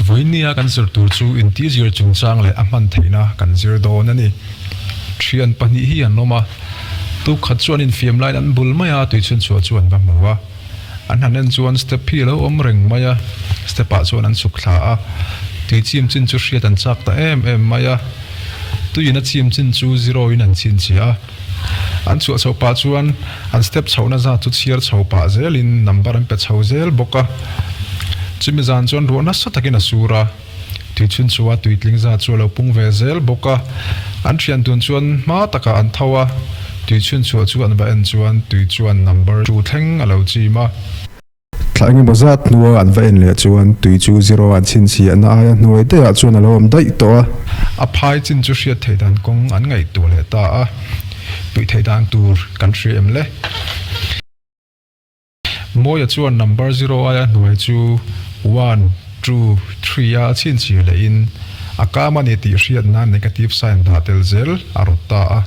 Vawinia kan zir tur chu intizir chungchang leh a hman theihna kan zir dawn a ni. Thian pahnih hi an awm a, tuk khat chu an infiam laiin an bul mai a, tuichhunchhuah chu an va hmu a. An han en chuan step hi a lo awm reng mai a, step ah chuan an chhuk thla a, tui chim chin chu hriat an chak ta em em mai a, tuiin a chim chin chu zero in an chhinchhiah a, an chhuah chho pah chuan an step chhohna zat chu chhiar chho pah zelin number an pe chho zel bawk a, chumi zan chuan ruah nasa takin a sur a, tui chhun chu a tuitling zat chu a lo pung ve zel bawk a, an thian tun chuan hma takah an tho a, tui chhun chhuah chu an va en chuan tui chuan number two thleng a lo chim a. Thla engemaw zat hnua an va en leh chuan tui chu zero an chhinchhiahna aia hnuai daihah chuan a lo awm daih tawh a. A phai chin chu hriat theih dan kawng an ngaihtuah leh ta a, puih theih dan tur kan hria em le? Mawia chuan number zero aia hnuai chu one, two, three a chhinchhir lehin a kam a ni tih hriat nan negative sign dah tel zel a rawt ta a.